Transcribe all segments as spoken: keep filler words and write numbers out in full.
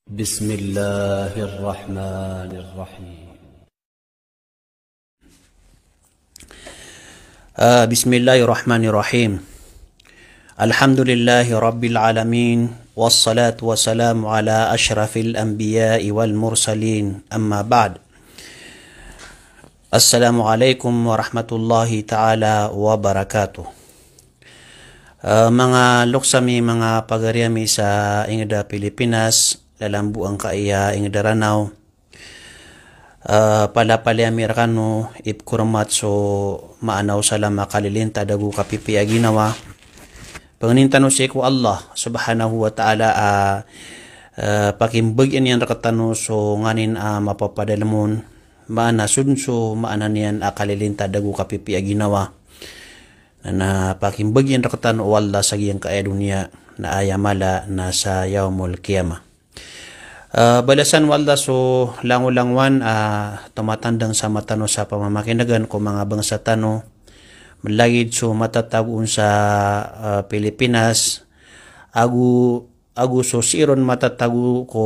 بسم الله الرحمن الرحيم. Ah, بسم الله الرحمن الرحيم. الحمد لله رب العالمين، والصلاة والسلام على أشرف الأنبياء والمرسلين، أما بعد. Assalamu alaikum warahmatullahi taala wabarakatuh. Ah, manga loks ami, manga pagari ami sa inged a Pilipinas, lalambo angkai a inged a Ranaw. Ah, palapalaya ami rekano, ipkhormat so maana o salam a kalilintad ago kapipiya a ginawa. Pangnin tano sii ko Allah subhanahu wa ta'ala a, ah, pakimbagian iyan rektano so nganin a mapapadalem on, maana so den so maana niyan a kalilintad ago kapipiya a ginawa. Na pakimbagian rektano o Allah sa giyangkai a doniya, na aya mala na sa Yaumul Qiyamah. Ah, balasan o Allah so langolangowan a tomatandang sa mata tano sa pamamakinegan ko manga bangsa tano. Melagid so matatago on sa, ah, Pilipinas, ago, ago so sii ron matatago ko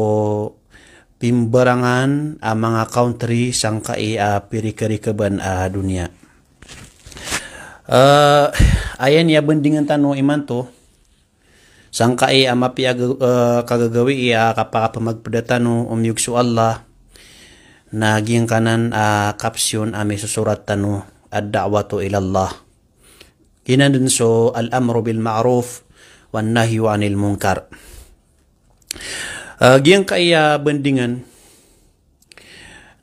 pimbarangan a manga country sangkai a pirikerikeban a doniya. Ah, aya niyan bandingan tano imanto, sangkai a mapiya a ga-, eh, kagagawii a kapakapamagpeda tano o miyog so Allah, na giyangkanan a caption a misosorat tano, ad-da'watu ilallah. Giyanan den so al-amru bil ma'ruf wan nahyu anil munkar. Eh, giyangkai a bandingan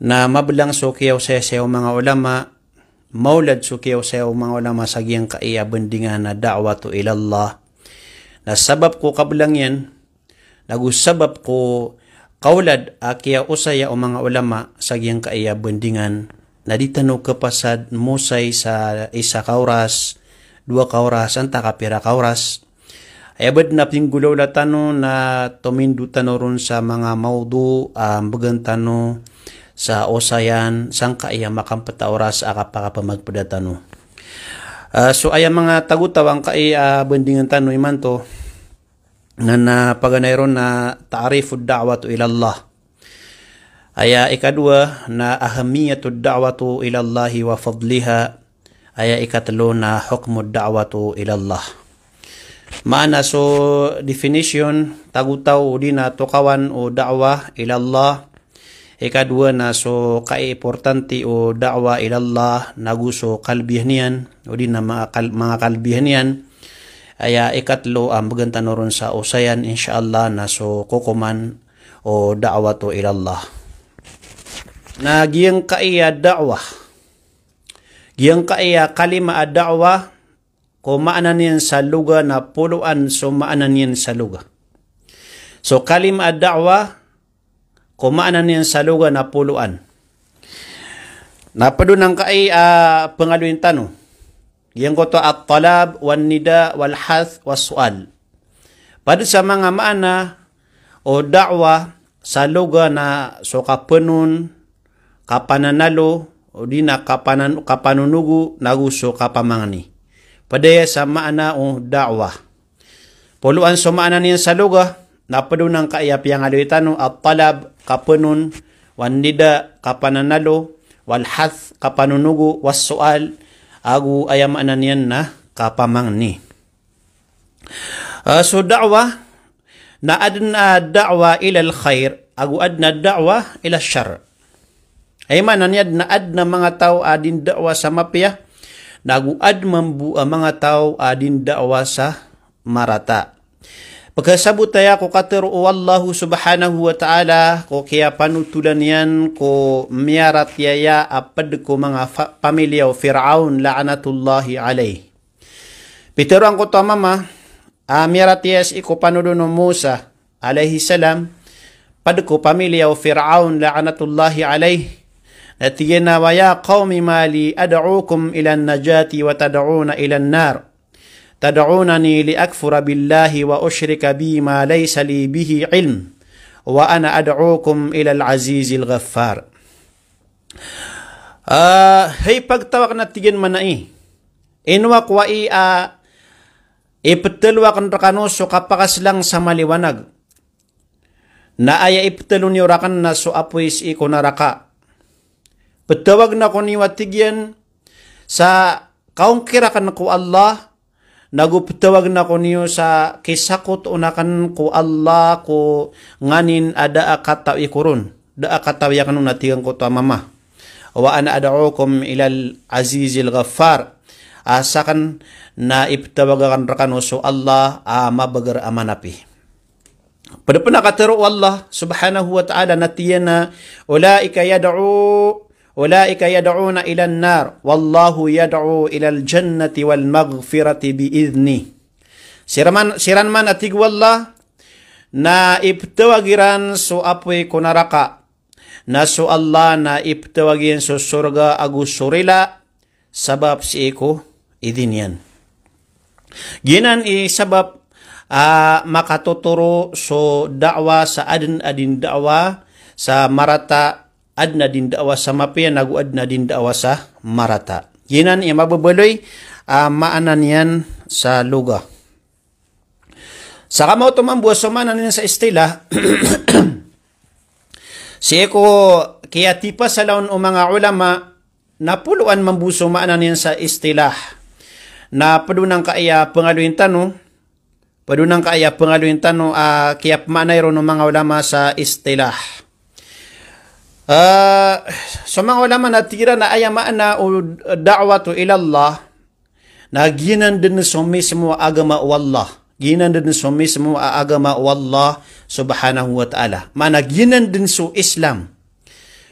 na mabelang so kiyaosaya o manga ulama, maolad so kiyaosaya o manga ulama sa giyangkai a bandingan a da'watu ilallah. Na sabap ko kabelang iyan, nago sabap ko kaolad a kiyaosaya o manga ulama sa giyangkai a bandingan, na di tano kepasad mosay sa isa ka oras, dowa ka oras, antaa ka pira ka oras. Aya bo den a pinggolawla tano na tomindo tano ron sa manga mawdu a mbegan tano sa osayan sangkai a makampet a oras a kapakapamagpeda tano. Ah, so aya manga tagotaw angkai a bandingan tano imanto, na, na paganay ron na ta'rifud da'watu ilallah. Aya ikadowa na ahammiyatud da'watu ilallahi wa fadliha. Aya ikatelo na hukmud da'watu ilallah. Maana so definition, tagotaw odi na tokawan o da'wah ilallah. Ikadowa na so kaiimportante o da'wah ilallah, nago so kalbihan iyan, odi na manga kal-, manga kalbihan iyan. Aya ikatelo a mbegan tano ron sa osayan, insha Allah, na so kokoman o da'watu ilallah. Na giyangkai a da'wah, giyangkai a kalima a da'wah, ko maana niyan sa loga na poloan so maana niyan sa loga. So kalima a da'wah, ko maana niyan sa loga na poloan. Na ped on angkai a pengaloyin tano. Giyangkoto at-talab, wan nida, wal hath, was su'al. Ped sa manga maana o da'wah sa loga na so kapenon, kapananalo, odi na kapanan-, kapanonogo, nago so kapamangni. Ped aya sa maana o da'wah. Poloan so maana niyan sa loga, na ped on angkai a piyangaloy tano, at-talab, kapenon, wan nida, kapananalo, wal hath, kapanonogo, was su'al, ago aya maana niyan na kapamangni. Ah, so da'wah, na aden a da'wah ilal khair, ago aden a da'wah ilal shar. Aya maana niyan na aden a manga taw a dinda'wah sa mapiya, nago aden mambo a manga taw a dinda'wah sa marata. Pekesabot aya ko katero o Allahu subhanahu wa ta'ala ko kiyapanotolan iyan ko miyaratiyaya a ped ko manga fa-, pamiliya o Fir'aun la'natullahi alayh. Pitero angkoto a mama a miyaratiyaya sii ko panodon o Musa alayhis salam, ped ko pamiliya o Fir'aun la'natullahi alayh. Na tig iyan a, "Wa ya qawmi ma li ad'ukum ilan najati wa tad'una ilan nar. Tad'unani li akfura billahi wa ushrika bihi ma laysa li bihi ilm. Wa ana ad'ukum ilal azizil ghaffar." Ah, hay pagtaw aken, a tig iyan, manai. Ino ako ai a ipetelo aken rekano so kapakaselang sa maliwanag. Na aya iptalo niyo raken na so apoy sii ko naraka. Ptawagn ako niyo a tig iyan sa kaongkir aken ko Allah, nago ptawagn ako niyo sa kisakotoon aken ko Allah ko nganin a da a katawi ko ron. Da a katawi aken on a tig angkoto a mama. Wa ana ad'ukum ilal azizil ghaffar. A saken na iptawag aken rekano so Allah a mabagr a manapi. Pd pn a katharo o Allah subhanahu wa ta'ala na tig iyan a, "Ulaika yad'u, ulaika yad'una ilan nar, wallahu yad'u ilal jannati wal maghfirati bi idhnih." Siran man, siran man a tig o Allah, na iptawag iran so apoy ko naraka. Na so Allah na iptawag iyan so sorga ago so rila, sabap sii ko idin iyan. Giyanan i sabap a makatotoro so da'wa sa adn a di nda'wa sa marata, adn a di nda'wa sa mapiya, nago adn a di nda'wa sa marata. Giyanan i mababaloy a maana niyan sa lugha. Sa kamaoto mambo a so maana niyan sa istilah, sii ko kiyatipasala on o manga ulama, na poloan mambo so maana niyan sa istilah. Na pd on angkaya pangaloyin tano, pd on angkaya pangaloyin tano a kiyapmaanai ron o manga ulama sa istilah. Ah, so manga ulama na tig iran a aya maana o da'watu ilallah, na giyanan dn so mismo a agama o Allah. Giyanan dn so mismo a agama o Allah subhanahu wa ta'ala. Maana giyanan dn so Islam.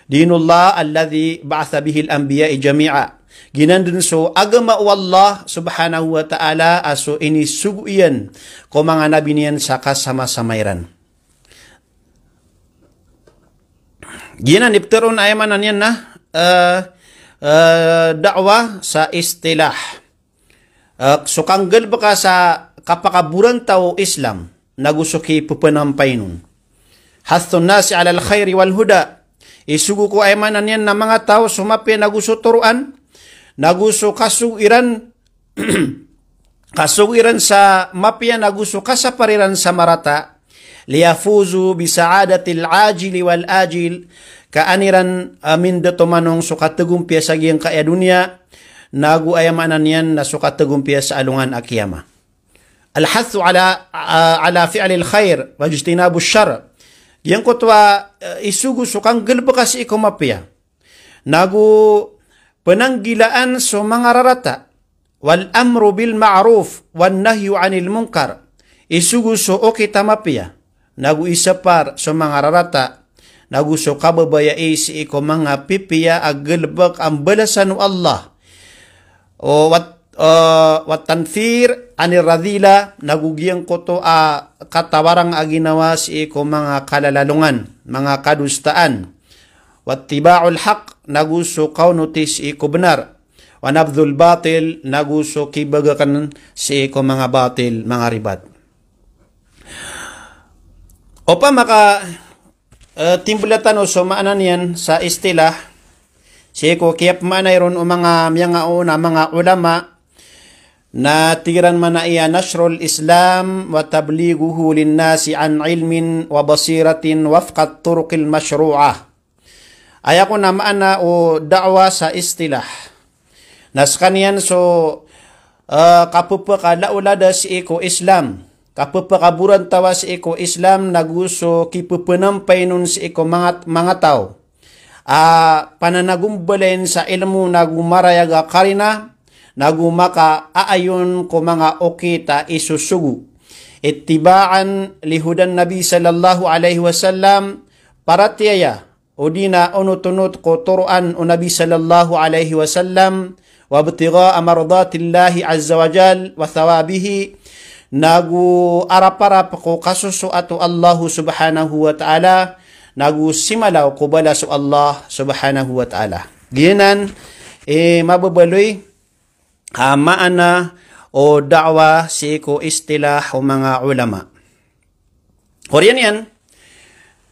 Dinullah alladhi ba'atha bihil anbiya jami'a. Giyanan dn so agama o Allah subhanahu wa ta'ala a so inisogo iyan ko manga nabi niyan sa kasama-sama iran. Giyanan i ptharoon a aya maana niyan na, eh, eh, da'wa sa istilah. Eh, so kanggalbka sa kapakaborantaw o Islam, nago so kipphanampayin on. Hathun nasi alal khairi wal huda. Isogo ko aya maana niyan na manga taw so mapiya nago so toroan, nago so kasogo iran kasogo iran sa mapiya nago so kasapar iran sa marata, liyafuzu bi sa'adatil ajili wal ajil, ka an iran, ah, mindato manong so katagompiya sa giyangkaya doniya, nago aya maana niyan na so katagompiya sa alongan a kiyama. Al-hathu ala, ah, ala fi'lil khair, wajtinabus shar. Giyangkoto a, ah, isogo so kanggalbka sii ko mapiya. Nago pnanggilaan so manga rarata, wal amru bil ma'ruf wan nahyu anil munkar. Isogo so okit a mapiya, nago isapar so manga rarata, nago so kababayai sii ko manga pipiya a galbk a mbalasan o Allah. O wat, eh, wat tanfir anir radhila, nago giyangkoto a katawarang a ginawa sii ko manga kalalalongan, manga kadosaan. Wattiba'ul haqq, nago so kaonoti sii ko bnar. Wa nabdhul batil, nago so kibagakan sii ko manga batil, manga ribat. Opama ka, eh, timblatan o so maana niyan sa istilah, sii ko kiyapmaanai ron o manga miyangaoona a manga ulama, na tig iran maana iyan nashrul Islam wa tablighuhu linnasi an ilmin wa basiratin wafqat turuqil mashru'ah. Aya kon a maana o da'wa sa istilah. Na skaniyan so, eh, kappakalaolada sii ko Islam, kappakaborantawa sii ko Islam, nago so kipphanampayin on sii ko manga, manga taw a pananagombalayin sa ilmo nago marayag a karina, nago makaaayon ko manga okit a isosogo. Ittiba'an li hudan Nabi sallallahu alaihi wasallam, paratiyaya, odi na onotonot ko toroan o Nabi sallallahu alaihi wasallam, wabtigha'a mardatillahi azza wa jal wa thawabihi, nago araparap ko kasosoat o Allahu subhanahu wa ta'ala, nago simalaw ko balas o Allah subhanahu wa ta'ala. Giyanan i mababaloy a maana o da'wa sii ko istilah o manga ulama. Oriyan iyan,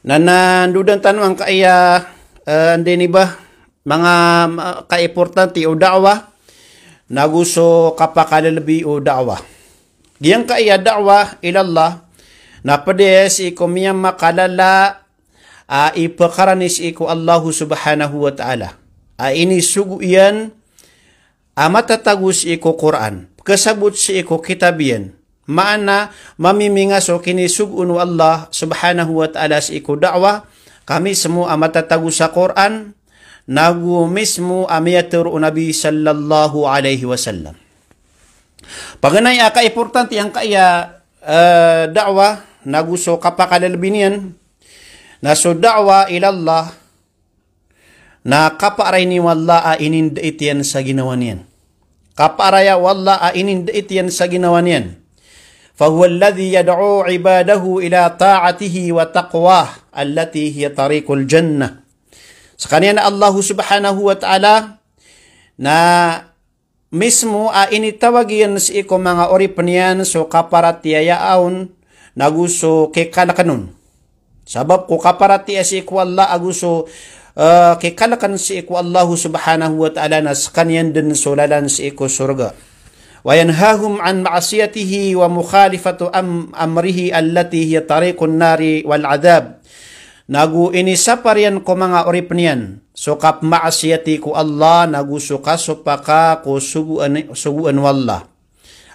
na nandodan tano angkaya, eh, anda ini ba, manga, ma-, kaimportante o da'wa, nago so kapakalbi o da'wa. Giyangkaya da'wa ilallah, Na pd aya sii ko miyamakalala a ipekarani sii ko Allahu subhanahu wa ta'ala a inisogo iyan a matatago sii ko Qur'an, pekesabot sii ko kitab iyan. Maana, mamiminga so kinisogoon o Allah subhanahu wa ta'ala sii ko da'wah, ka mismo a matatago sa Qur'an, nago mismo a miyatero o Nabi sallallahu alaihi wasallam. Paganay a kaimportante angkaya, eh, da'wah, nago so kapakalelebi niyan, na so da'wah ila Allah, na kapaarayni o Allah a inindait iyan sa ginawa niyan. Kapaaraya o Allah a inindait iyan sa ginawa niyan. Fahuwa alladhi yad'u ibadahu ila ta'atihi wa taqwah, allati hiya tariqul jannah. Sekaniyan a Allahu subhanahu wa ta'ala, na mismo a initawag iyan sii ko manga oripen iyan so kaparatiyaya on, nago so kekaleken on. Sabap ko kaparatiyaya sii ko Allah ago so, eh, kekaleken sii ko Allahu subhanahu wa ta'ala na sekaniyan den so lalan sii ko sorga. Wa yanhahum an ma'siyatihi wa mukhalifatu am-, amrihi allati hiya tariqun nari wal adhab. Nago inisapar iyan ko manga oripen iyan so kapemaasiyati ko Allah, nago so kasopaka ko sogoan, sogoan o Allah.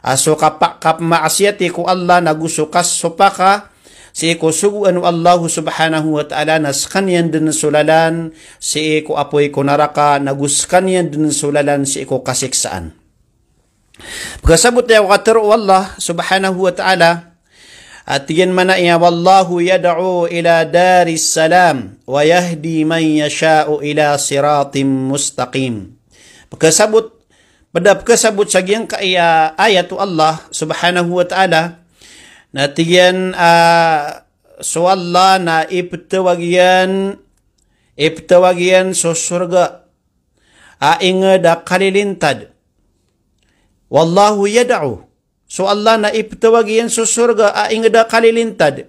A so kapa-, kapemaasiyati ko Allah, nago so kasopaka sii ko sogoan o Allahu subhanahu wa ta'ala na sekaniyan den so lalan sii ko apoy ko naraka, nago sekaniyan den so lalan sii ko kasiksaan. Pekesabot iyan ko katero o Allah subhanahu wa ta'ala, a tig iyan mana iyan, "Wallahu yad'u ila daris salam, wa yahdi man yasha'u ila siratim mustaqim." Pekesabot, peda pekesabot sa giyangkaya ayat o Allah subhanahu wa ta'ala, na tig iyan, ah, so Allah na ipetawag iyan, ipetawag iyan so sorga a inged a kalilintad. Wallahu yad'u. So Allah na ipetawag iyan so sorga a inged a kalilintad.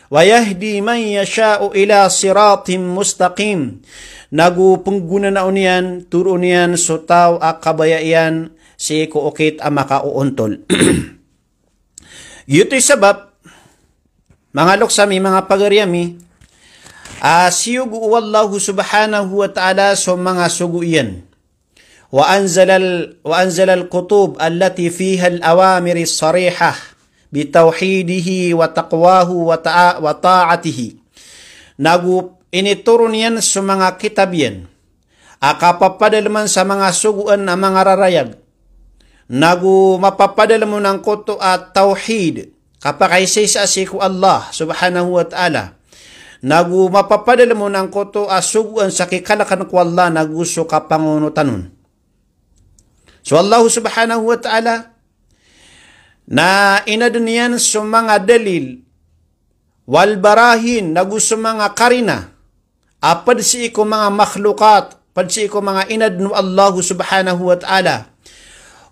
Wa yahdi man yasha'u ila siratim mustaqim. Nago penggonanaon iyan, toroon iyan so taw a kabaya iyan sii ko okit a makaoontol. Giyoto i sabap, manga loks ami, manga pagari ami, a siyogo o Allahu subhanahu wa ta'ala so manga sogo iyan. Wa anzalal, wa anzalal kutub allati fihal awamiri sarihah bitawhidihi wa taqwahu wa ta'a-, wa ta'atihi. Nago initoron iyan so manga kitab iyan a kapapadaleman sa manga sogoan a manga rarayag. Nago mapapadalem on angkoto a tawhid, kapakaisaisa sii ko Allah subhanahu wa ta'ala. Nago mapapadalem on angkoto a sogoan sa kikaleken ko Allah, nago so kapangonotan on. So Allah subhanahu wa ta'ala na inaden iyan so manga dalil, wal barahin, nago so manga karina a ped sii ko manga makhlukat, ped sii ko manga inaden o Allah subhanahu wa ta'ala.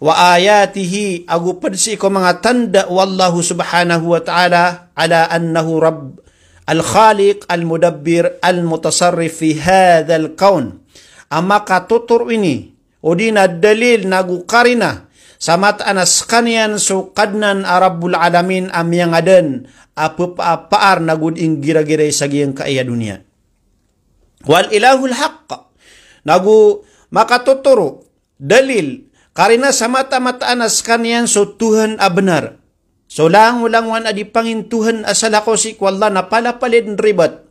Wa ayatihi, ago ped sii ko manga tanda o Allah subhanahu wa ta'ala, ala annahu Rabb, al-Khaliq, al-Mudabbir, al-Mutasarrif fi hadhal kawn. A makatotoro ini, odi na dalil nago karina sa mataan a sekaniyan so Kadnan a Rabbul Alamin a miyangaden a pepa-, paar nago di inggiragirai sa giyangkaya doniya. Wal ilahul haqq. Nago makatotoro, dalil, karina sa mata-mataan a sekaniyan so Tuhan a benar. So langolangowan a di pangintuhan a salakaw sii ko Allah na palapalid ribat.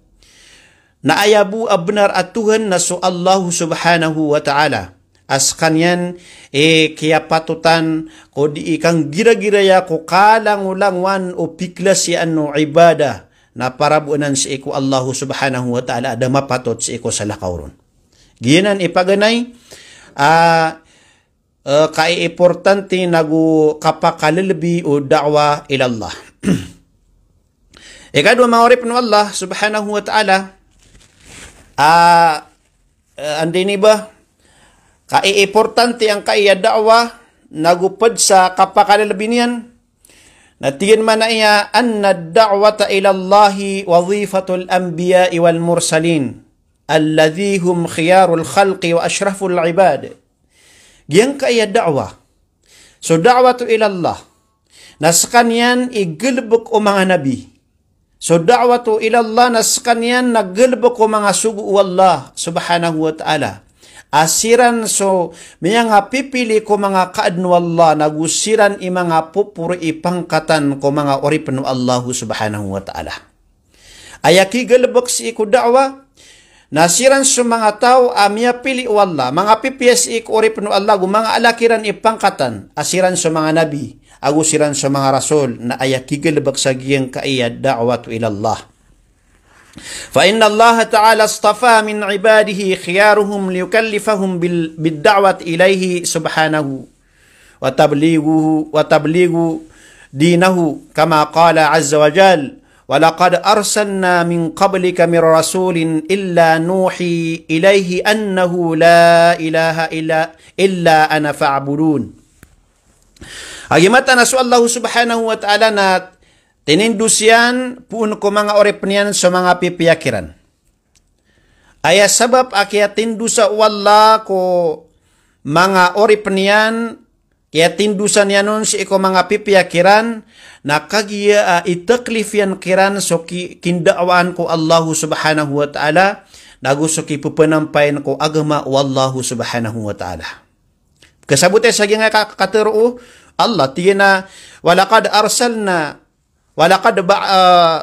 Na aya bo a benar a Tuhan na so Allah subhanahu wa ta'ala. A sekaniyan i kiyapatotan ko di i kanggiragiraya ko kalangolangowan o piklasiyaan o ibadah na paraboanan sii ko Allah subhanahu wa ta'ala a da mapatot sii ko salakaw ron. Giyanan i paganay a, eh, kaiimportante nago kapakalelebi o da'wah ila Allah. Ikadowa, manga oripen o Allah subhanahu wa ta'ala, a, eh, anda ini ba, kaiimportante angkaya da'wah nago ped sa kapakalelebi niyan, na tig iyan mana iyan, anna ad-da'wata ila Allahi wazifatul anbiya'i wal mursalin, alladhi hum khiyarul khalqi wa ashraful ibad. Giyangkaya da'wah, so da'watu ila Allah, na sekaniyan i galebek o manga nabi, so da'watu ila Allah na skaniyan na galbk o manga sogo o Allah subhanahu wa ta'ala. A siran so miyangapipili ko manga kaadn o Allah, nago siran i manga poporo i pangkatan ko manga oripn o Allah subhanahu wa ta'ala. Aya kigalbk sii ko da'wa, na siran so manga taw a miyapili o Allah, manga pipiya sii ko oripn o Allah, go manga ala kiran i pangkatan, a siran so manga nabi, ago siran so manga rasul, na aya kigalbk sa giyangkaya da'watu ila Allah. Fa inna Allah ta'ala istafa min ibadihi khiyaruhum liyukallifahum bil, bid da'wati ilayhi subhanahu wa tablighuhu, wa tablighu dinahu, kama qala azza wa jal, "Wa laqad arsalna min qablika min rasulin illa nuhi ilayhi annahu la ilaha illa, illa ana fa'budun." Agi mataan a so Allah subhanahu wa ta'ala na tinindos iyan poon ko manga oripn iyan so manga pipiya kiran. Aya sabap a kiyatindosa o Allah ko manga oripn iyan, kiyatindosa niyan on sii ko manga pipiya kiran, na kagiya a itaklif iyan kiran so ki-, kinda'waan ko Allah subhanahu wa ta'ala, nago so kipphanampayan ko agama o Allah subhanahu wa ta'ala. Kasabot iyan sa giyangkaya ka-, katharo o Allah, tig iyan a, "Wa laqad arsalna, wa laqad ba-, ah,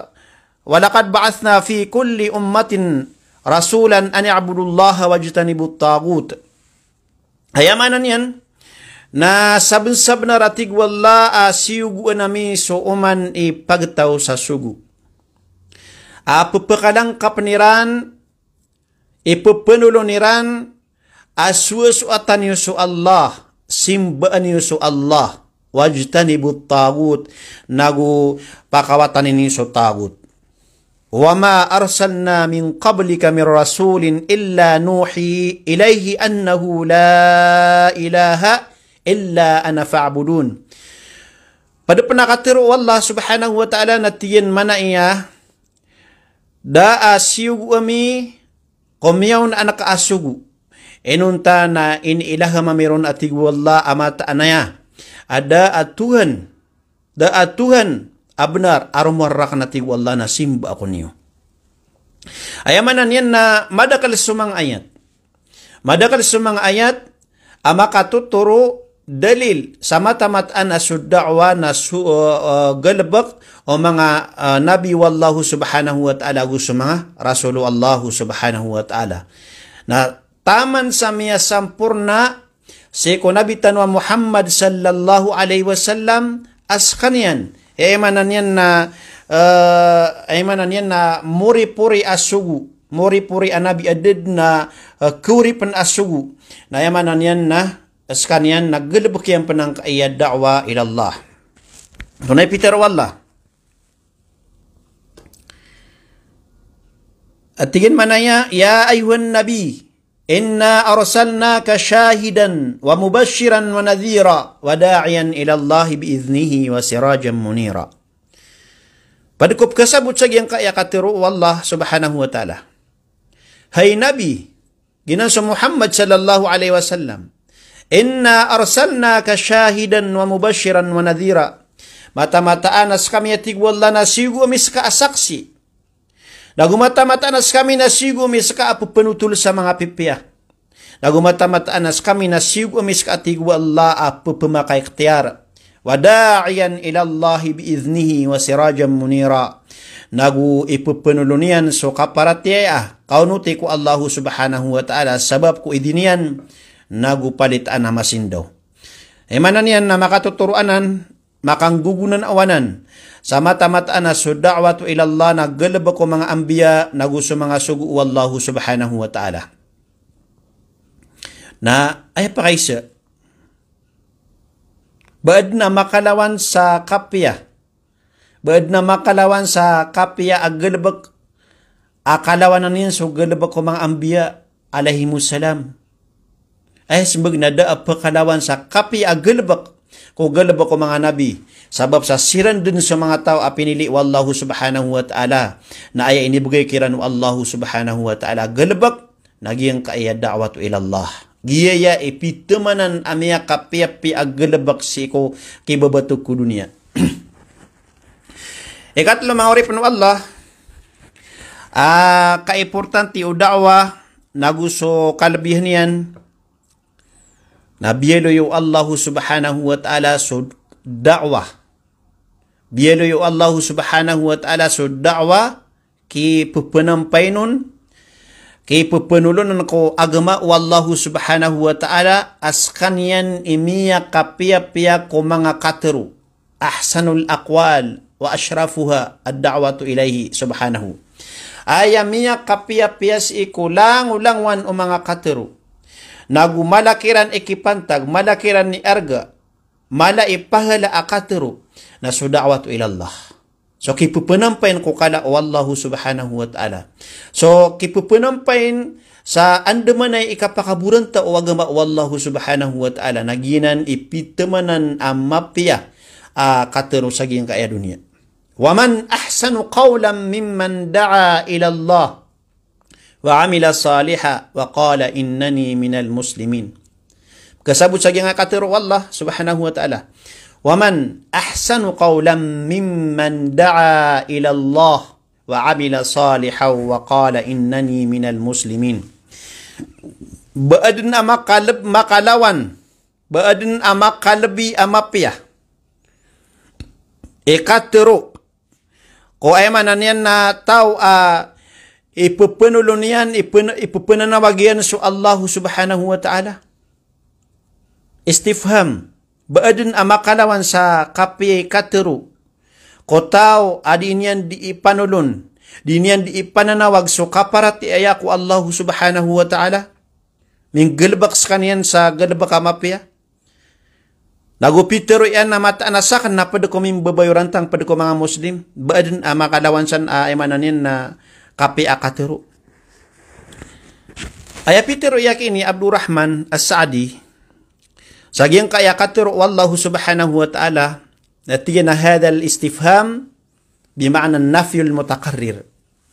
wa laqad ba'athna fi kulli ummatin rasulan an i'budullaha wajtanibut taghut." Aya maana niyan na sabnsabnar a tig o Allah a siyogoan ami so oman i pagtaw sa sogo. A pphakalangkapn iran, ipphnolon iran a soasoatan iyo so Allah, simbaan iyo so Allah, wajtanibut taghut, nago pakawatani niyo so taghut. Wa ma arsalna min qablika min rasulin illa nuhi ilayhi annahu la ilaha illa ana fa'budun. Pd pn a katharo o Allah subhanahu wa ta'ala na tig iyan, maana iyan, da a siyogo ami ko miyaona ka a sogo. Inonta na inilaham ami ron a tig o Allah a mataan aya a da a Tuhan, da a Tuhan a bnar a rowar rakn a tig o Allah na simba ako niyo. Aya maana niyan na madakl so manga ayat. Madakl so manga ayat a makatotoro, dalil, sa mata-mataan a so da'wa na so, uh, uh, galbk o manga, uh, nabi o Allah subhanahu wa ta'ala ago so manga rasul o Allah subhanahu wa ta'ala. Na taman sa miyasamporna sii ko Nabi tano a Muhammad sallallahu alaihi wasallam a skaniyan. Aya maana niyan na, uh, aya maana niyan na moripori a sogo, moripori a nabi a da dn a, uh, koripn a sogo. Na aya maana niyan na skaniyan na galbk iyan pn angkaya da'wa ila Allah. Tonaa i pitharo o Allah? A tig iyan, maana iyan, "Ya ayyuhan nabi, inna arsalnaka shahidan wa mubashiran wa nadhira wa da'iyan ila Allahi bi idhnihi wa sirajan munira." Pd ko pkhasabot sa giyangkaya katharo o Allah subhanahu wa ta'ala. Hay Nabi, giyanan so Muhammad sallallahu alaihi wasallam, "Inna arsalnaka shahidan wa mubashiran wa nadhira." Mata-mataan a skami, a tig o Allah, na siyogo ami ska a saksi. Nago mata-mataan a skami na siyogo ami ska a pphanotol sa manga pipiya. Nago mata-mataan a skami na siyogo ami ska, a tig o Allah, a pphamakaikhtiyar. Wa da'iyan ila Allahi bi idhnihi wa sirajan munira. Nago ipphnolon iyan so kaparatiyaya, kaonoti ko Allah subhanahu wa ta'ala, sabap ko idin iyan, nago palitaan a masindaw. Aya maana niyan na makatotoro anan, makanggogonan awanan, sa mata-mataan a so da'watu ila Allah na galbk o manga anbiya, nago so manga sogo o Allah subhanahu wa ta'ala. Na aya pakaisa, ba adn a makalawan sa kapiya, ba adn a makalawan sa kapiya a galbk a kalawanan iyan so galbk o manga anbiya alaihimus salam. Aya smbag na da a pkhalawan sa kapiya a galbk ko galbk o manga nabi. Sabap sa siran dn so manga taw a pinili o Allah subhanahu wa ta'ala, na aya inibgay kiran o Allah subhanahu wa ta'ala a galbk na giyangkaya da'watu ila Allah. Giyaya i pithamanan a miyakapiyapiya a galbk sii ko kibabatog ko doniya. Ikatlo, manga oripn o Allah, A kaimportante o da'wah, nago so kalbihan iyan, na biyaloy o Allahu subhanahu wa ta'ala so da'wah. Biyaloy o Allahu subhanahu wa ta'ala so da'wah, kipepanampayn on, kipepanolon on ko agama o Allahu subhanahu wa ta'ala, a sekaniyan i miyakapiyapiya ko manga katero. Ahsanul aqwal wa ashrafuha ad-da'watu ilayhi subhanahu. Aya miyakapiyapiya sii ko langolangowan o manga katero, nago mala kiran i kipantag, mala kiran i arga, mala i pahala a katero, na so da'watu ilallah. So kipepanampayn ko kala o Allahu subhanahu wa ta'ala. So kipepanampayn sa andamanaya i kapakaboranta o agama o Allahu subhanahu wa ta'ala, na giyanan i pitamanan a mapiya a katero sa giyangkaya doniya. Wa man ahsanu qawlan mimman da'a ila Allah wa amila salihan wa qala innani minal muslimin. Kasabot sa giyangkaya katero o Allah subhanahu wa ta'ala. Wa man ahsanu qawlan mimman da'a ila Allah wa amila salihan wa qala innani minal muslimin. Ba aden a makaleb-, makalawan, ba aden a makalebi a mapiya i katero ko, aya maana niyan na taw a ipepanolon iyan, ipen-, ipepananawag iyan so Allahu subhanahu wa ta'ala. Istifham. Ba aden a makalawan sa kapiya i katero ko taw a di niyan di ipanolon, di niyan di ipananawag so kaparatiyaya ko Allahu subhanahu wa ta'ala? Minggalebek sekaniyan sa galebek a mapiya. Nago pitero iyan a mataan a saken na ped ko mimbabayorantang, ped ko manga Muslim, ba aden a makalawan san a, aya maana niyan na kapiya a katero. Aya pitero iyan ki ini Abdurrahman As-Sa'di sa giyangkaya katero o Allahu subhanahu wa ta'ala, na tig iyan a hadhal istifham bima'na nafyul mutakarrir.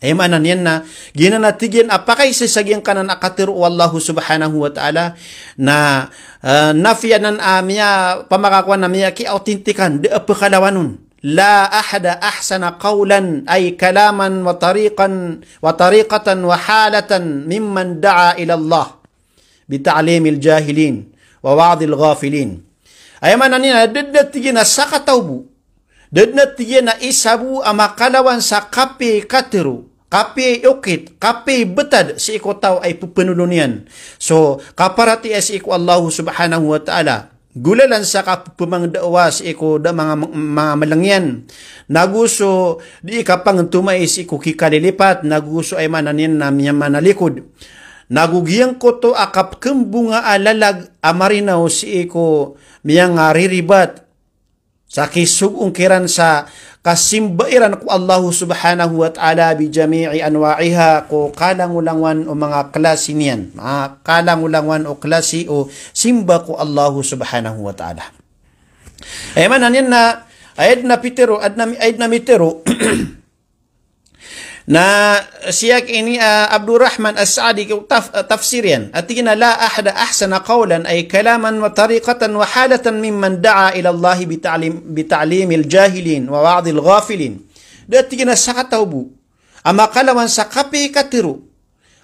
Aya maana niyan na, giyanan a tig iyan a pakaiza sa giyangkanan a katero o Allahu subhanahu wa ta'ala, na, eh, nafi anan a miyapamakakowan a miyakiautentikan, da a pekalawan on. La ahada ahsana qawlan, ay kalaman wa tariqan, wa tariqatan wa halatan mimman da'a ila Allah bita'limil jahilin wa wa'dhil ghafilin. Aya maana niyan na da den a tig iyan a sakataw bo, da den a tig iyan a isa bo a makalawan sa kapiya i katero, kapiya i okit, kapiya i betad sii ko taw a ipepanolon iyan so kaparatiyaya sii ko Allahu subhanahu wa ta'ala, golalan sa kapepemangda'wa sii ko da manga, manga maleng iyan, nago so di kapangtomai sii ko kikalilipat, nago so, aya maana niyan na, miyamanalikod, nago giyangkoto a kapekembonga a lalag a marinaw sii ko miyangariribat sa kisogoon kiran sa kasimba iran ko Allahu subhanahu wa ta'ala bi jami'i anwa'iha, ko kalangolangowan o manga klasi niyan. Manga kalangolangowan o klasi o simba ko Allahu subhanahu wa ta'ala. Aya maana niyan na, aya den a pitero, aden a mi-, aya den a mitero na siya ki ini, ah, Abdurrahman As-Sa'di ko taf-, ah, tafsir iyan. A tig iyan a la ahada ahsana qawlan, ay kalaman wa tariqatan wa halatan mimman da'a ila Allah bita'lim-, bita'limil jahilin wa wa'dhil ghafilin. Da a tig iyan a sakataw bo a makalawan sa kapiya i katero,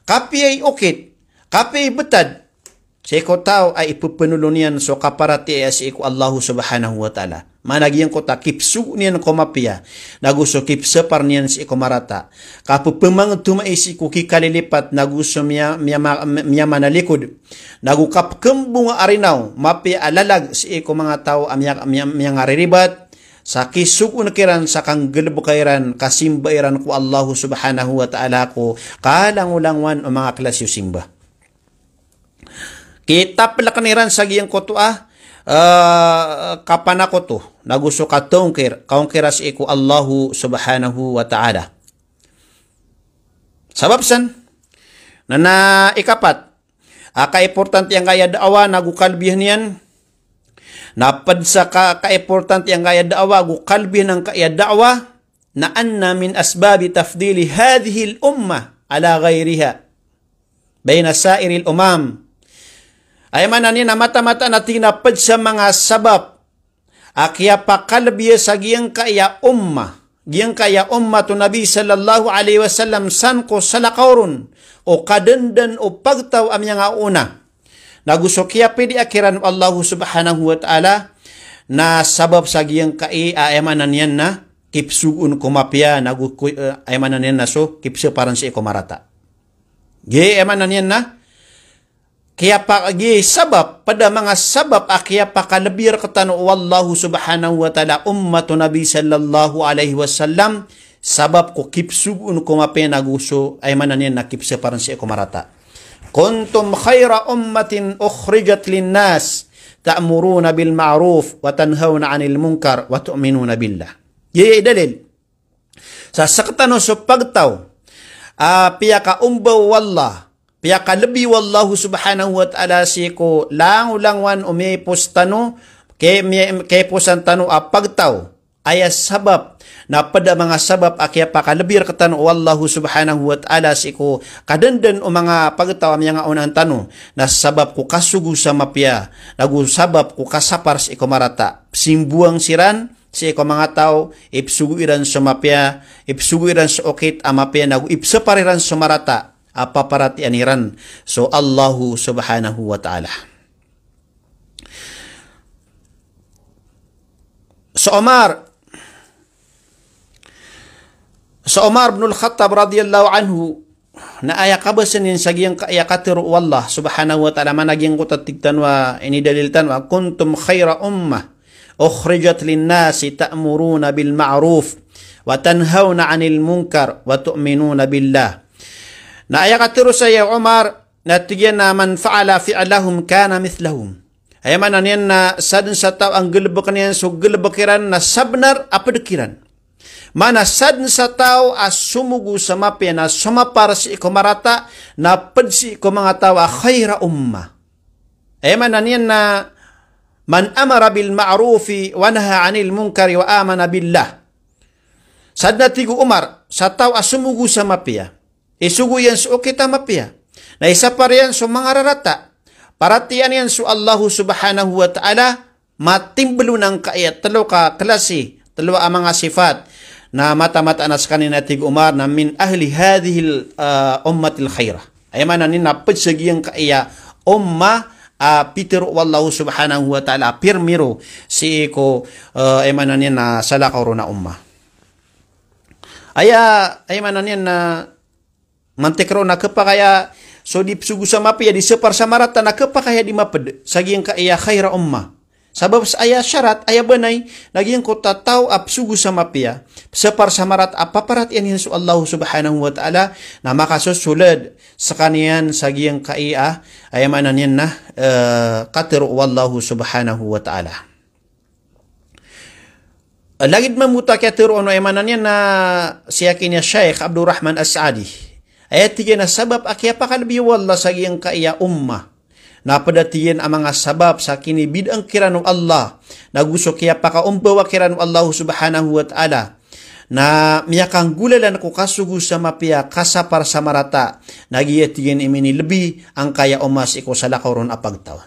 kapiya i okit, kapiya i betad sii ko taw a ipepanolon iyan so kaparatiyaya sii ko Allahu subhanahu wa ta'ala. Maana giyangkoto a kipsogo niyan ko mapiya, nago so kipsapar niyan sii ko marata. Kapepemangtomai sii ko kikalilipat, nago so miya-, miyama-, miyamanalikod. Nago kapekembonga a rinaw, mapiya a lalag sii ko manga taw a miya-, miya-, miyangariribat, sa kisogoon kiran sa kanggalebeka iran, kasimba iran ko Allahu subhanahu wa ta'ala ko kalangolangowan o manga klasi o simba. Kitapeleken iran sa giyangkoto a, eh, kapanakoto, nago so katongkir, kaongkira sii ko Allahu subhanahu wa ta'ala. Sabap san, na, na ikapat, a kaimportante angkaya da'wah nago kalbihan iyan, na ped sa ka-, kaimportante angkaya da'wah, ago kalbihan angkaya da'wah, na anna min asbabi tafdili hadhihil ummah ala ghayriha bayna sa'iril umam. Aya maana niyan na mataan-mataan a tig iyan a ped sa manga sabap a kiyapakalebiya sa giyangkaya ummah, giyangkaya ummat o Nabi sallallahu alaihi wasallam san ko salakaw ron o kadandan o pagtaw a miyangaona. Nago so kiyapidi a kiran o Allah subhanahu wa ta'ala na sabap sa giyangkai a, aya maana niyan na kipsogoon ko mapiya, nago ko, eh, aya maana niyan na so kipsaparan sii ko marata. Giya aya maana niyan na kiyapa-, giya sabap, pd a manga sabap a kiyapakalbi rktano o Allah subhanahu wa ta'ala ummat o Nabi sallallahu alaihi wasallam, sabap ko kipsogoon ko mapiya nago so, aya maana niyan na kipsaparan sii ko marata. Kuntum khaira ummatin ukhrijat linnas, ta'muruna bil ma'ruf, wa tanhawna anil munkar, wa tu'minuna billah. Giya i dalil. Sa sktano so pagtaw a piyakaombaw o Allah, piyakalbi o Allah subhanahu wa ta'ala sii ko langolangowan o miyaipos tano, ke-, miya-, kaiposan tano a pagtaw. Aya sabap na pd a manga sabap a kiyapakalbi rktano o Allah subhanahu wa ta'ala sii ko kadandan o manga pagtaw a miyangaonaan tano, na sabap ko kasogo sa mapiya, nago sabap ko kasapar sii ko marata. Pzimboang siran sii ko manga taw, ipsogo iran so mapiya, ipsogo iran so okit a mapiya, nago ipsapar iran so marata a paparatiyayaan iran so Allah subhanahu wa ta'ala. So Umar, so Umar bin Al-Khattab radiyallahu anhu, na aya kabasa niyan sa giyangkaya katharo o Allah subhanahu wa ta'ala, maana giyangkoto a tig tano a inidalil tano a, "Kuntum khaira ummah ukhrijat linnasi ta'muruna bil ma'ruf wa tanhawna anil munkar wa tu'minuna billah." Na aya katharo saya o Umar, na tig iyan a, "Man fa'ala fi'lahum kana mithlahum." Aya maana niyan na sadn sa taw a nggalbkn iyan so galbk iran na sabnar a pd kiran. Maana sadn sa taw a somogo sa mapiya na somapar sii ko marata na pd sii ko manga taw a khaira ummah. Aya maana niyan na man amara bil ma'rufi wa naha anil munkari wa amana billah. Sadn a tig o Umar, sa taw a somogo sa mapiya, isogo iyan so okit a mapiya, na isapar iyan so manga rarata, paratiyayaan iyan so Allah subhanahu wa ta'ala, matimbl on angkaya tlo ka klasi, tlo a manga sifat. Na mataan-mataan a skaniyan a tig o Umar na min ahli hadhihil, ah, ummatil khairah. Aya maana niyan na pd sa giyangkaya ummah a pitharo o Allah subhanahu wa ta'ala a pirmiro sii ko, ah, aya maana niyan na salakaw ron a ummah. Aya, aya maana niyan na mantik ron na khapakay a so di psogo sa mapiya, di sapar sa marata na khapakay a di mapd sa giyangkaya khaira ummah. Sabap sa aya sharat, aya banay, na giyangkoto a taw a psogo sa mapiya, sapar sa marata a paparatiyayaan iyan so Allah subhanahu wa ta'ala, na makasosolad skaniyan sa giyangkaya, aya maana niyan na, eh, katharo o Allah subhanahu wa ta'ala. Lagid mambo oto a kiyatharo o, aya maana niyan na, si aki niyan Sheikh Abdul Rahman As-Saadi. Aya tig iyan a sabap a kiyapakalbi o Allah sa giyangkaya ummah na pd a tig iyan a manga sabap sa kinibidaan kiran o Allah, nago so kiyapakaombawa kiran o Allah subhanahu wa ta'ala, na miyakanggolalan ko kasogo sa mapiya, kasapar sa marata, na giya tig iyan i minilbi angkaya ummah sii ko salakaw ron a pagtaw.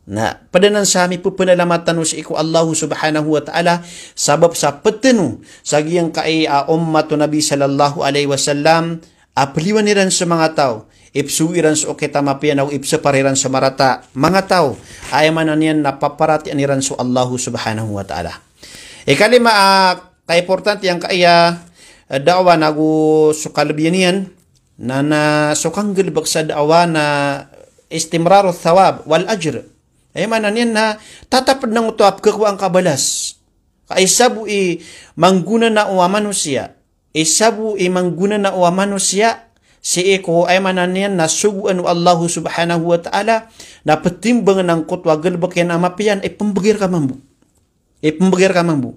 Na pd anan sa mipphanalamat tano sii ko Allah subhanahu wa ta'ala, sabap sa pd tano sa giyangkai a ummat o Nabi sallallahu alaihi wasallam a pliwan iran so manga taw, ipsogo iran so okit a mapiya, nago ipsapar iran so marata, manga taw a aya maana niyan na paparatiyayaan iran so Allah subhanahu wa ta'ala. Ikalima a kaimportante angkaya, eh, da'wah nago so kalbiyan iyan, na, na so kanggalbk sa da'wah na istimrarut thawab wal ajr. Aya maana niyan na tatap dn angkoto a pkhakowa angka balas. Ka isa bo i manggonanao a manosiya, isa bo i manggonanao a manosiya sii ko, aya maana niyan na sogoan o Allah subhanahu wa ta'ala, na ptimbangn angkoto a galbk iyan a mapiya na ipmbgay rka mambo. Ipmbgay rka mambo.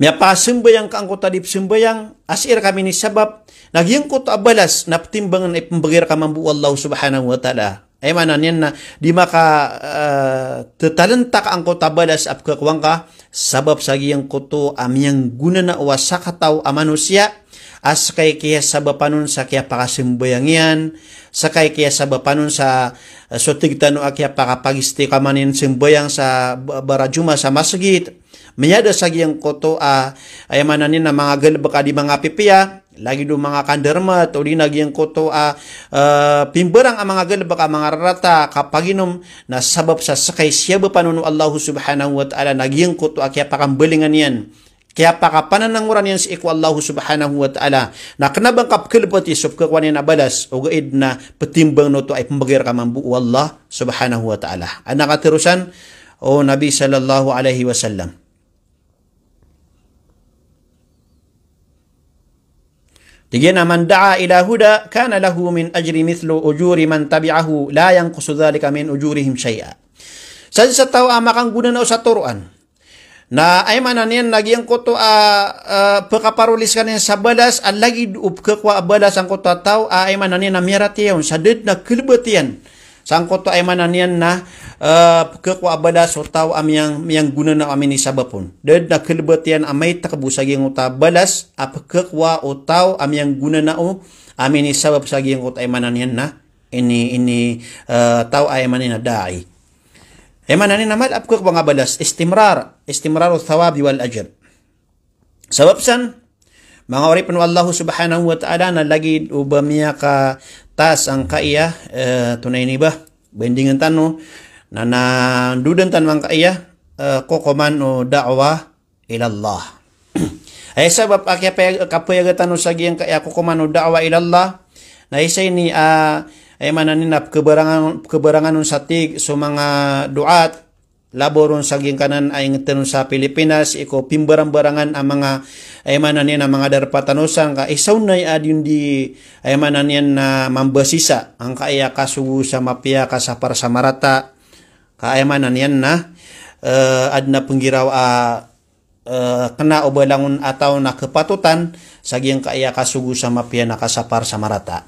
Miyapakasambayang ka angkoto a di psambayang, a sii rka minisabap, na giyangkoto a balas na ptimbangn a ipmbgay rka mambo o Allah subhanahu wa ta'ala. Aya maana niyan na di maka, eh, tatalnta ka angkoto a balas a pkhakowa ngka, sabap sa giyangkoto a miyanggonanao a sakataw a manosiya, a ska i kiyasabapan on sa kiyapakasambayang iyan, ska i kiyasabapan on sa, eh, so tig tano a kiyapakapagistiqamah niyan sambayang sa ba-, barajuma sa masgit. Miyada sa giyangkoto a, aya maana niyan na manga galbk a di manga pipiya, lagid o manga kandarmat, odi na giyangkoto a, eh, pimbarang a manga galbk a manga rarata, kapaginom, na sabap sa ska i siyabapan on o Allah subhanahu wa ta'ala, na giyangkoto a kiyapakambalingan iyan, kiyapakapananangoran iyan sii ko Allah subhanahu wa ta'ala. Na kna ba ngka pkhalbati so pkhakowa niyan a balas, ogaid na ptimbang oto a ipmbgay rka mambo o Allah subhanahu wa ta'ala. Adn a katerosan o Nabi sallallahu alaihi wasallam. Tig iyan a, "Man da'a ila huda, kana lahu min ajri mithlu ujuri man tabi'ahu, la yanqusu dhalika min ujurihim shay'a." Sadn sa taw a makanggonanao sa toroan. Na aya maana niyan na giyangkoto a, a, pkhaparoli skaniyan sa balas, a lagid o pkhakowa a balas angkoto a taw a aya maana niyan na miyaratiyaya on, sa da dn a khalbati iyan sangkoto aya maana niyan na, eh, pkhakowa a balas o taw a miyang-, miyanggonanao a minisabap on. Da dn a khalbati iyan a maitk bo sa giyangkoto a balas a pkhakowa o taw a miyanggonanao a minisabap sa giyangkoto aya maana niyan na ini, ini, eh, taw aya maana niyan na da'i. Aya maana niyan na mala a pkhakowa nga balas, istimrar, istimraru thawabi wal ajr. Sabap san, manga oripn o Allah subhanahu wa ta'ala, na lagid o ba miyakataas angkaiya, eh, tonaa ini ba, bandingn tano, na, na ndodan tano angkaiya, eh, kokoman o da'wah ila Allah. Aya sabap a kiyapay-, kapayaga tano sa giyangkaiya kokoman o da'wah ila Allah, na isa ini, ah, aya maana niyan na pkhabarangan, pkhabarangan on sa tig so manga du'at, labaw ron sa giyangkanan a ingd tano sa Pilipinas, sii ko pimbarangbarangan a manga, aya maana niyan na manga darpa tano san ka isa on na aya di on di, aya maana niyan na mambasisa, angkaiya kasogo sa mapiya, kasapar sa marata, ka aya maana niyan na, eh, adn a pnggiraw a, eh, kna o ba langon a taw na khapatotan sa giyangkaiya kasogo sa mapiya na kasapar sa marata.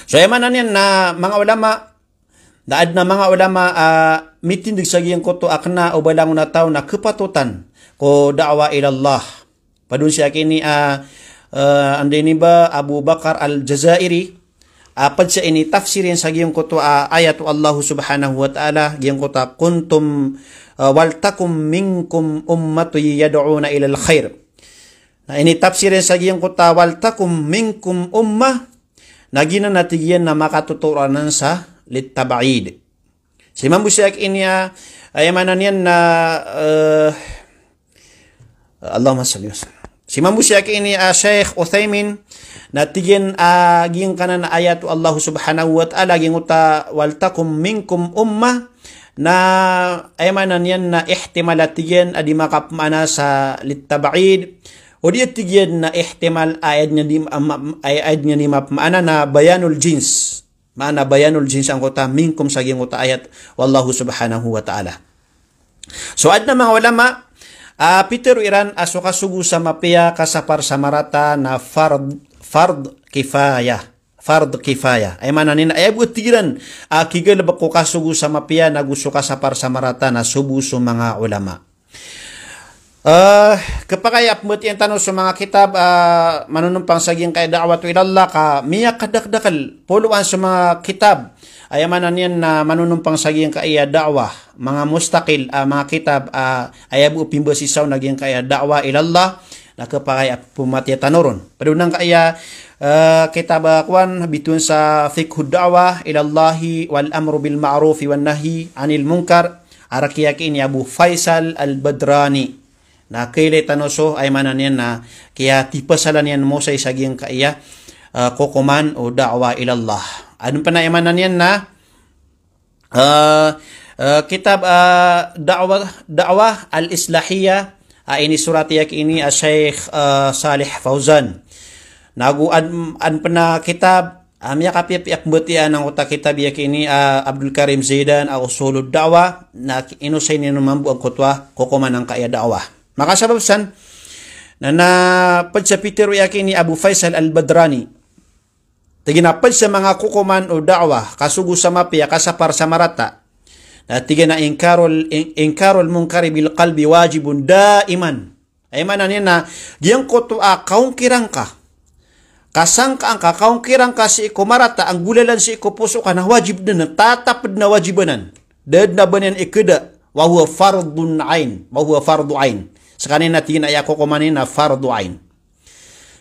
So aya maana niyan na manga ulama, na adn a manga ulama a mitindg sa giyangkoto a kna o ba langon a taw na khapatotan ko da'wah ila Allah. Pd on sii aki ini a, eh, anda ini ba, Abu Bakar Al-Jazairi, a pd sa initafsir iyan sa giyangkoto a ayat o Allah subhanahu wa ta'ala, giyangkoto a kuntum, eh, "Waltakum minkum ummatun yad'una ilal khair." Na initafsir iyan sa giyangkoto a "Waltakum minkum ummah", na giyanan a tig iyan na makatotoro anan sa litab'id. Si mambo sii aki ini a, aya maana niyan na, eh, Allahumma salli wa sallim. Si mambo sii aki ini a Sheikh Uthaymin, na tig iyan a giyangkanan a ayat o Allah subhanahu wa ta'ala, giyangkoto a "Waltakum minkum ummah", na aya maana niyan na ihtimal a tig iyan a di makapmaana sa litab'id. O di a tig iyan na ihtimal a aya dn a di, am-, am-, aya, aya dn a di mapmaana na bayanul jins. Maana bayanul jins angkoto a minkum sa giyangkoto a ayat o Allah subhanahu wa ta'ala. So adn a manga ulama a pitharo iran a so kasogo sa mapiya, kasapar sa marata na fard, fard kifayah. Fard kifayah. Aya maana niyan na aya bo a tig iran a kigalbk ko kasogo sa mapiya nago so kasapar sa marata na so bo so manga ulama. Eh, khapakay a pmbatiya tano so manga kitab, eh, manonompang sa giyangkaya da'wah ila Allah ka miyakadakdakl poloan so manga kitab. Aya maana niyan na manonompang sa giyangkaya da'wah, manga mustaqil, ah, manga kitab, ah, aya bo pimbasisa on a giyangkaya da'wah ila Allah, na khapakay a pmbatiya tano ron. Pd on angkaya, eh, kitab, ah, kowan, bitowan sa Fiqhud Da'wah ila Allahi wal Amru bil Ma'rufi wan Nahyi anil Munkar, a rk iyan aki ini Abu Faisal Al-Badrani. Na kailay tano so, aya maana niyan na kiyatipasalan iyan mosay sa giyangkaya, ah, kokoman o da'wah ila Allah. Adn pn a aya maana niyan na, ah, ah, kitab, ah, da'wah, da'wah al-islahiyah, ah, inisorat iyan aki ini a Sheikh, ah, Salih Fauzan. Nago adn, adn pn a kitab, ah, miyakapiyapiya a pmbatiya angkoto a kitab iyan aki ini, ah, Abdul Karim Zaidan, ah, Usulud Da'wah, na ki-, inosay niyan on mambo angkoto a kokoman angkaya da'wah. Makasabap san, na, na pd sa pitharo iyan aki ini Abu Faisal Al-Badrani. Tig iyan a pd sa manga kokoman o da'wah, kasogo sa mapiya, kasapar sa marata. Na tig iyan a inkarul, in-, inkarul munkari bil qalbi wajibun daiman. Aya maana niyan na giyangkoto a kaongkiran ka, kasangkaan ka, kaongkiran ka sii ko marata a nggolalan sii ko poso ka na wajib dn, tatap dn a wajib anan. Da dn a ba niyan ikda, wa huwa fardun ain, wa huwa fardu ain. Skaniyan na tig iyan a aya kokoman iyan na fardu ain.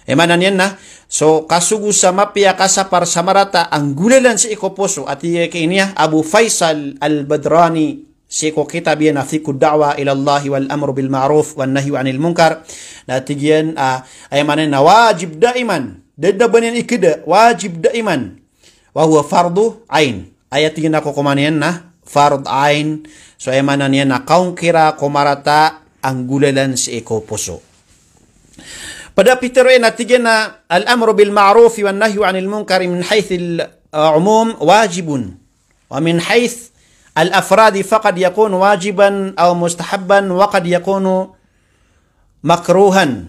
Aya maana niyan na so kasogo sa mapiya, kasapar sa marata a nggolalan sii ko poso. A tig iyan a Abu Faisal Al-Badrani sii ko kitab iyan a Fiqhud Da'wah ila Allah wal Amru bil Ma'ruf wan Nahyu Anil Munkar. Na tig iyan a, aya maana niyan na wajib daiman. Da dn a ba niyan ikda, wajib daiman. Wa huwa fardu ain. Aya tig iyan a kokoman iyan na fard ain. So aya maana niyan na kaongkira ko marata a nggolalan sii ko poso. Pd a pitharo iyan a tig iyan a al-amru bil ma'ruf wan nahyu anil munkar min haythil, uh, umum wajibun. Wa min hayth al-afradi faqad yakunu wajiban aw mustahabban wa qad yakunu makruhan.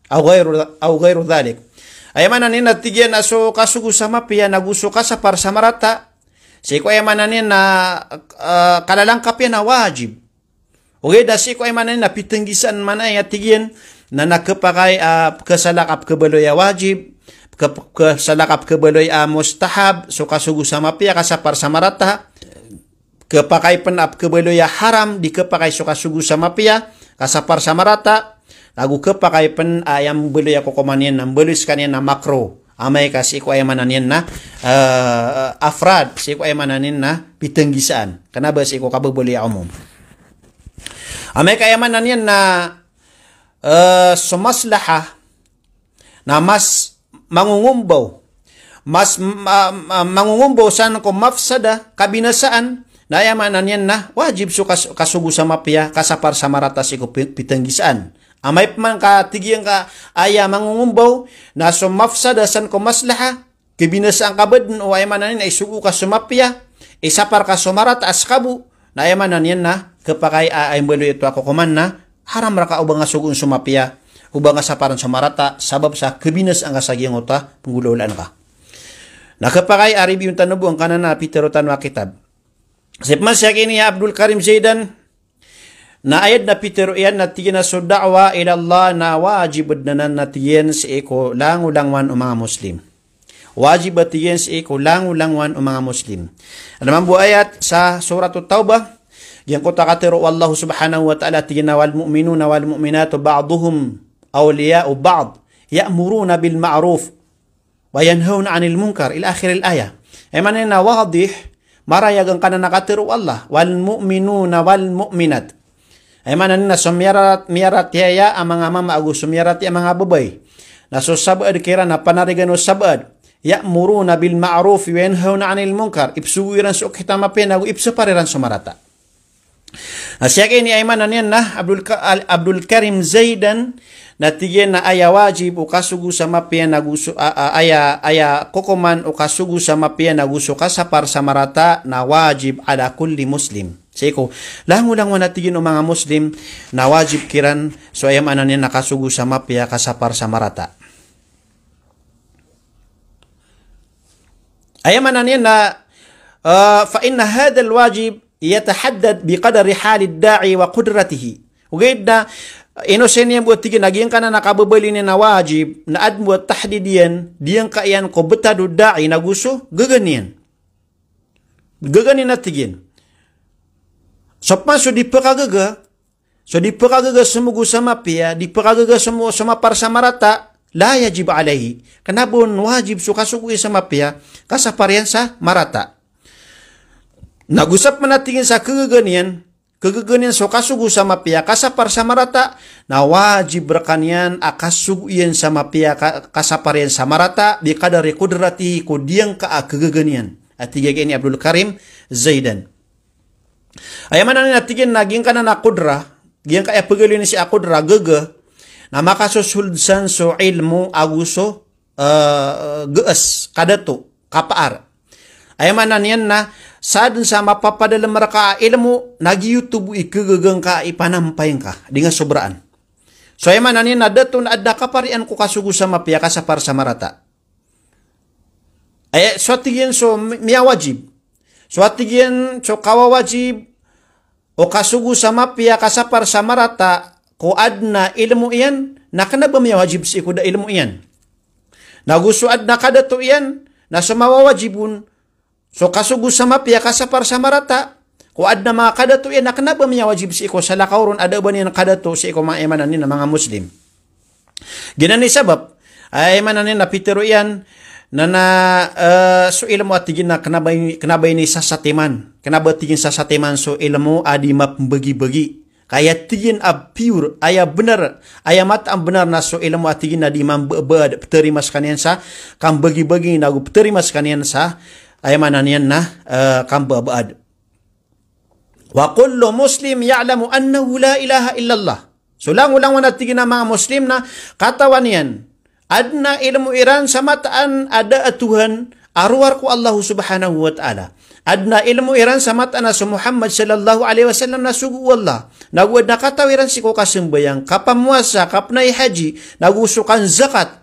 Aw ghairu, aw ghairu dhalik. Aya maana niyan na tig iyan a so kasogo sa mapiya nago so kasapar sa marata, sii ko aya maana niyan na, ah, kalalangkap iyan na wajib. Ogaid na sii ko aya maana niyan na pitnggisaan, maana iyan a tig iyan na, na khapakay, ah, pkhasalak a pkhabaloy a wajib, pkha-, pkhasalak a pkhabaloy a mustahab, so kasogo sa mapiya, kasapar sa marata, khapakay pn a pkhabaloy a haram, di khapakay so kasogo sa mapiya, kasapar sa marata, nago khapakay pn a aya mbaloy a kokoman iyan na mbaloy skaniyan na makruh. Amay ka sii ko aya maana niyan na, eh, afrad, sii ko aya maana niyan na pitnggisaan. Kna ba sii ko kababaloy a umum. Amay ka aya maana niyan na, eh, so maslaha, na mas mangongombaw, mas ma-, ma-, mangongombaw san ko mafsada, kabinasaan, na aya maana niyan na wajib so kas-, kasogo sa mapiya, kasapar sa marata sii ko pi-, pitnggisaan. Amay pman ka tig iyan ka aya mangongombaw na so mafsada san ko maslaha, kabinasaan ka ba dn, o aya maana niyan na isogo ka so mapiya, isapar ka so marata a ska bo, na aya maana niyan na khapakay a, aya mbaloy oto a kokoman na haram rka o ba nga sogoon so mapiya, o ba nga saparn so marata, sabap sa kabinasaan ka sa giyangkoto a pnggolawlaan ka. Na khapakay a review tano bo angkanan a pitharo tano a kitab. Sii pman sii ki ini Abdul Karim Zaidan, na aya dn a pitharo iyan na tig iyan a so da'wah ila Allah na wajib dn anan na tig iyan sii ko langolangowan o manga Muslim. Wajib a tig iyan sii ko langolangowan o manga Muslim. Adn mambo a ayat sa Suratut Taubah, giyangkoto a katharo o Allah subhanahu wa ta'ala, tig iyan a wal mu'minuna wal mu'minatu ba'duhum awliya'u ba'd, ya'muruna bil ma'ruf wa yanhawna 'anil munkar, ila akhiril ayah. Aya maana niyan na wadih, marayag angkanan a katharo o Allah, wal mu'minuna wal mu'minat. Aya maana niyan na so miyarat-, miyaratiyaya a manga mama ago so miyaratiyaya a manga babay, na so sabaad kiran na panarigan o sabaad. Ya'muruna bil ma'ruf wa yanhawna 'anil munkar. Ipsogo iran so okit a mapiya nago ipsapar iran so marata. Na sii ki ini, aya maana niyan na Abdul Ka-, Al-, Abdul Karim Zaidan, na tig iyan a aya wajib o kasogo sa mapiya nago so, a, a, aya, aya kokoman o kasogo sa mapiya nago so kasapar sa marata na wajib ala kulli Muslim. Sii ko langolangowan a tig iyan o manga Muslim na wajib kiran so aya maana niyan na kasogo sa mapiya, kasapar sa marata. Aya maana niyan na, eh, fa inna hadhal wajib yatahaddad bi qadri halid da'i wa qudratihi. Ogaid na, ino sii niyan bo a tig iyan a giyangkanan a kababaloy niyan a wajib, na adn bo a tahdid iyan, diyangka iyan ko btad o da'i nago so gaga niyan. Gaga niyan a tig iyan. So pman so di pkhagaga, so di pkhagaga somogo sa mapiya, di pkhagaga somo-, somapar sa marata, la yajib alayhi. Kna ba on wajib so kasogo iyan sa mapiya, kasapar iyan sa marata. Nago sa pman a tig iyan sa khagaga niyan, khagaga niyan so kasogo sa mapiya, kasapar sa marata, na wajib rkaniyan a kasogo iyan sa mapiya, ka-, kasapar iyan sa marata, bi qadri qudratihi, ko diyangka a khagaga niyan. A tig iyan ki ini Abdul Karim Zaidan. Aya maana niyan a tig iyan na giyangkanan a qudra, giyangkaya pagaloy niyan sii a qudra, gaga, na makasosold san so ilmo ago so, eh, gaas, kadato, kapaar. Aya maana niyan na sadn sa mapapadalm rka a ilmo, na giyoto bo i khagaga ngka a ipanampay ngka, di nga sobraan. So aya maana niyan na dato na adn a kaparian ko kasogo sa mapiya, kasapar sa marata. Aya, so a tig iyan so mi-, miyawajib. So a tig iyan so kawawajib o kasogo sa mapiya, kasapar sa marata, ko adn a ilmo iyan na kna ba miyawajib sii ko da ilmo iyan. Nago so adn a kadato iyan na so mawawajib on so kasogo sa mapiya, kasapar sa marata, ko adn a manga kadato iyan na kna ba miyawajib sii ko salakaw ron a da a ba niyan kadato sii ko manga, aya maana niyan na manga Muslim. Giyanan i sabap, aya maana niyan na pitharo iyan na, na, eh, so ilmo a tig iyan na kna ba ini, kna ba ini sasatiman. Kna ba tig iyan sasatiman so ilmo a di mapmbagibagi. Ka aya tig iyan a pure, aya bnar, aya mataan bnar na so ilmo a tig iyan na di mambabaad, ptharima skaniyan sa kambagibagi, nago ptharima skaniyan sa, aya maana niyan na, eh, kambabaad. Wa kullu muslim ya'lamu annahu la ilaha illallah. So langolangon a tig iyan a manga Muslim na katawan iyan, adn a ilmo iran sa mataan a da a Tuhan a rowar ko Allah subhanahu wa ta'ala. Adn a ilmo iran sa mataan a so Muhammad sallallahu alaihi wasallam na sogo o Allah. Nago adn a kataw iran sii ko kasambayang, kapamowasa, kapnay haji, nago so kanzakat.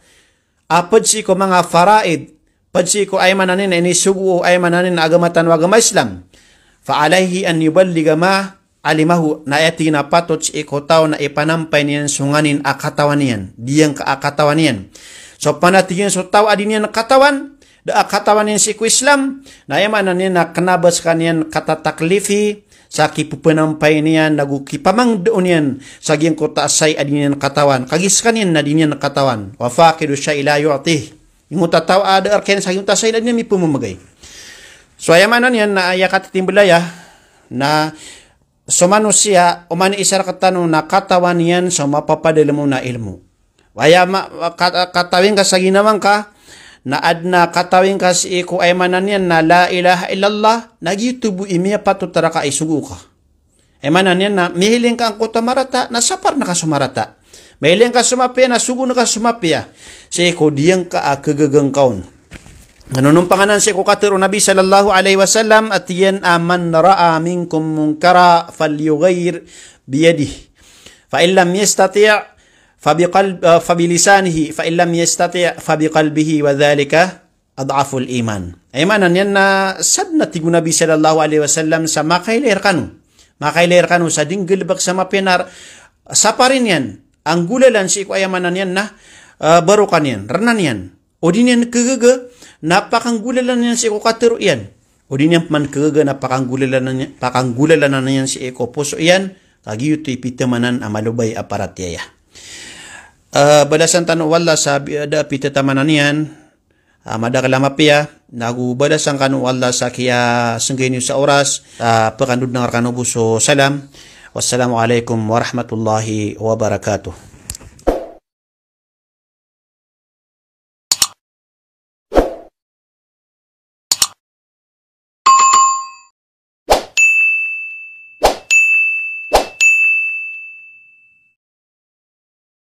A pd sii ko manga faraid, pd sii ko, aya maana niyan na inisogo o, aya maana niyan na agama tano a agama Islam. Fa alaihi an yuballigha ma alimahu, na aya tig iyan a patot sii ko taw na ipanampay niyan so nganin a katawan iyan, diyangka a katawan iyan. So pman a tig iyan so taw a di niyan katawan, da a katawan iyan sii ko Islam, na aya maana niyan na kna ba skaniyan katataklifi sa kipphanampay niyan, nago kipamangdao niyan sa giyangkoto a shayi a di niyan katawan, kagiya skaniyan na di niyan katawan. Wa faqidu shayi la yu'tih. Giyangkoto a taw a da a rk iyan sa giyangkoto a shayi na di niyan mipmamagay. So aya maana niyan na aya katitimbl aya na so manosiya, oman i isa rktano na katawan iyan so mapapadalm on a ilmo. Aya ma-, ka-, katawi ngka sa ginawa ngka, na adn a katawi ngka sii ko, aya maana niyan na la ilaha illallah, na giyoto bo i miyapatot rka a isogo ka. Aya maana niyan na mihiling ka angkoto a marata, na sapar ngka so marata. Mihiling ka so mapiya, na sogo ngka so mapiya. Sii ko diyangka a khagaga ngka on. Anonompanganan sii ko katharo o Nabi sallallahu alaihi wasallam a tig iyan a, "Man ra'a minkum munkara falyughayyir biyadihi. Fa in lam yastati' fa biqalb-, eh, fa bilisanihi. Fa in lam yastati' fa biqalbihi wa dhalika ad'aful iman." Aya maana niyan na sadn a tig o Nabi sallallahu alaihi wasallam sa makailay rkano. Makailay rkano sa di nggalbk sa mapiya na sapari niyan, anggolalan sii ko, aya maana niyan na, eh, barokan iyan, rknan iyan. O di niyan khagaga, na pakanggolalan iyan sii ko katharo iyan. O di niyan pman khagaga, na pakanggolalan iyan, pakanggolalan iyan sii ko poso iyan, ka giyoto i pithamanan a malobay a paratiyaya. Eh, balasan tano o Allah sa bi-, da a pithatamanan iyan, ah, madakl a mapiya, nago balasan kano o Allah sa kiyasnggay niyo sa oras, ah, pkandodn rkano bo so salam. Wassalamu alaikum warahmatullahi wabarakatuh.